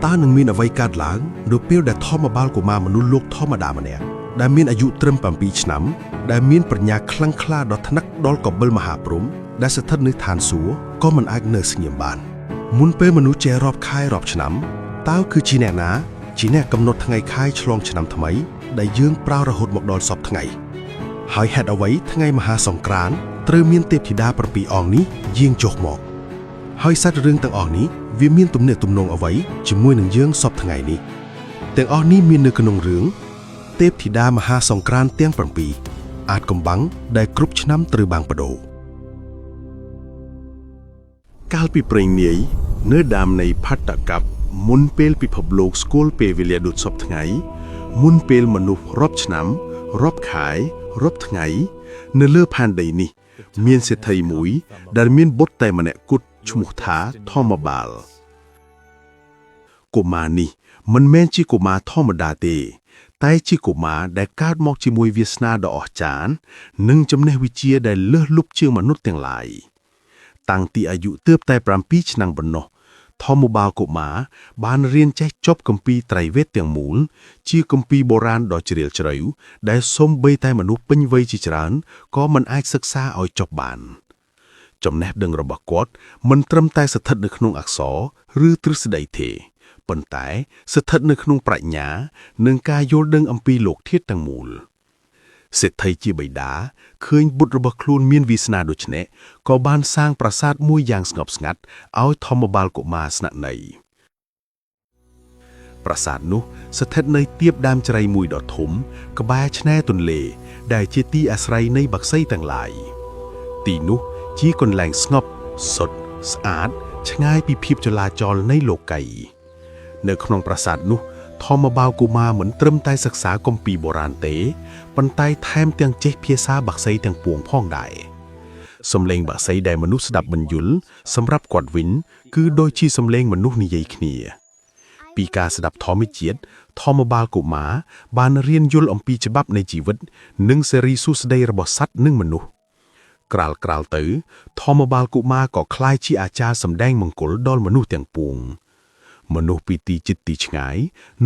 តើនឹងមានអ្វីកើតឡើងនៅពេលដែលធម្មបាលកុមារមនុស្សលោកធម្មតាម្នាក់ដែលមានអាយុត្រឹម7ឆ្នាំដែលមានប្រាជ្ញាខ្លាំងក្លាដល់ថ្នាក់ដល់កបិលមហាព្រហ្មដែលស្ថិតនៅឋានសួគ៌ក៏មិនអាចនៅស្ងៀមបាន មុនពេលមនុស្សចេះរាប់ខែរាប់ឆ្នាំតើគឺជាអ្នកណាជាអ្នកកំណត់ថ្ងៃខែឆ្លងឆ្នាំថ្មីដែលយើងប្រើរហូតមកដល់សព្វថ្ងៃហើយហេតុអ្វីថ្ងៃមហាសង្ក្រាន្តត្រូវមានទេពធីតា7អង្គនេះយាងចុះមក ហើយសាច់រឿងទាំងអស់នេះវាមានទំនាក់ទំនងអ្វីជាមួយនឹងយើងសពថ្ងៃនេះទាំងអស់នេះមាននៅក្នុងរឿងទេពធីតាមហាសង្ក្រាន្តទាំង7អាចកំបាំងដែលគ្រប់ឆ្នាំត្រូវបាំងបដូរ កាលពីព្រេងនាយនៅដើមនៃផាតកັບមុនពេលពិភពលោកស្គាល់ពេលវេលាដូចសពថ្ងៃ មុនពេលមនុស្សរាប់ឆ្នាំរាប់ខែរាប់ថ្ងៃ នៅលើផែនដីនេះ មានសេដ្ឋីមួយ ដែលមានបុត្រតែម្នាក់គត់ឈ្មោះថាធម្មបាលកុមារនេះមិនមែនជាកុមារធម្មតាទេ តែជាកុមារដែលកើតមកជាមួយវាសនាដ៏អស្ចារ្យនិងចំណេះវិជ្ជាដែលលើសលប់ជាងមនុស្សទាំងឡាយ តាំងពីអាយុទើបតែ7ឆ្នាំប៉ុណ្ណោះធម្មបាលកុមារបានរៀនចេះចប់គម្ពីរត្រៃវេទទាំងមូល ជាគម្ពីរបុរាណដ៏ជ្រាលជ្រៅដែលសូម្បីតែមនុស្សពេញវ័យជាច្រើនក៏មិនអាចសិក្សាឲ្យចប់បាន ចំណេះដឹងរបស់គាត់មិនត្រឹមតែស្ថិតនៅក្នុងអក្សរឬទ្រឹស្ដីទេប៉ុន្តែស្ថិតនៅក្នុងប្រាជ្ញា និងការយល់ដឹងអំពីលោកធាតុទាំងមូល សេដ្ឋីជាបិតាឃើញបុត្ររបស់ខ្លួនមានវាសនាដូច្នេះក៏បានសាងប្រាសាទមួយយ៉ាងស្ងប់ស្ងាត់ឲ្យធម្មបាលកុមារស្នាក់នៅប្រាសាទនោះស្ថិតនៅទៀបដើមជ្រៃមួយដ៏ធំ ក្បែរឆ្នេរទន្លេ ដែលជាទីអាស្រ័យនៃបក្សីទាំងឡាយទីនោះជាកន្លែងស្ងប់សុទ្ធស្អាតឆ្ងាយពីភាពចលាចលនៃលោកីយ៍នៅក្នុងប្រាសាទនោះ ធម្មបាលកុមារមិនត្រឹមតែសិក្សាគម្ពីរបុរាណទេប៉ុន្តែថែមទាំងចេះភាសាបក្សីទាំងពួងផងដែរសំឡេងបក្សីដែលមនុស្សស្ដាប់មិនយល់សម្រាប់គាត់វិញគឺដូចជាសំឡេងមនុស្សនិយាយគ្នា ពីការស្ដាប់ធម្មជាតិធម្មបាលកុមារបានរៀនយល់អំពីច្បាប់នៃជីវិត និងសេរីសួស្តីរបស់សត្វនិងមនុស្សក្រាលក្រាលទៅ ធម្មបាលកុមារក៏ក្លាយជាអាចារ្យសម្ដែងមង្គលដល់មនុស្សទាំងពួង មនុស្សពីទីជិតទីឆ្ងាយ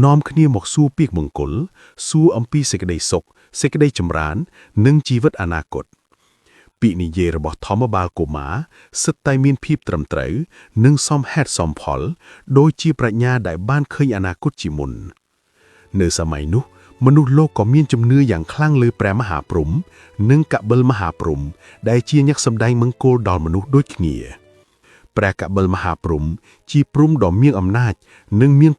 នាំគ្នាមកសួរពាក្យមង្គល សួរអំពីសេចក្តីសុខសេចក្តីចម្រើន និងជីវិតអនាគតពាក្យនិយាយរបស់ធម្មបាលកុមារសិតតែមានភាពត្រឹមត្រូវ និងសមហេតុសមផលដូចជាប្រាជ្ញាដែលបានឃើញអនាគតជាមុន នៅសម័យនោះ មនុស្សលោកក៏មានជំនឿយ៉ាងខ្លាំងលើព្រះមហាព្រហ្មនិងកបិលមហាព្រហ្មដែលជាអ្នកសម្ដែងមង្គលដល់មនុស្សដូចគ្នា ព្រះកបិលមហាព្រហ្មជាព្រហ្មដ៏មានអំណាចនិងមាន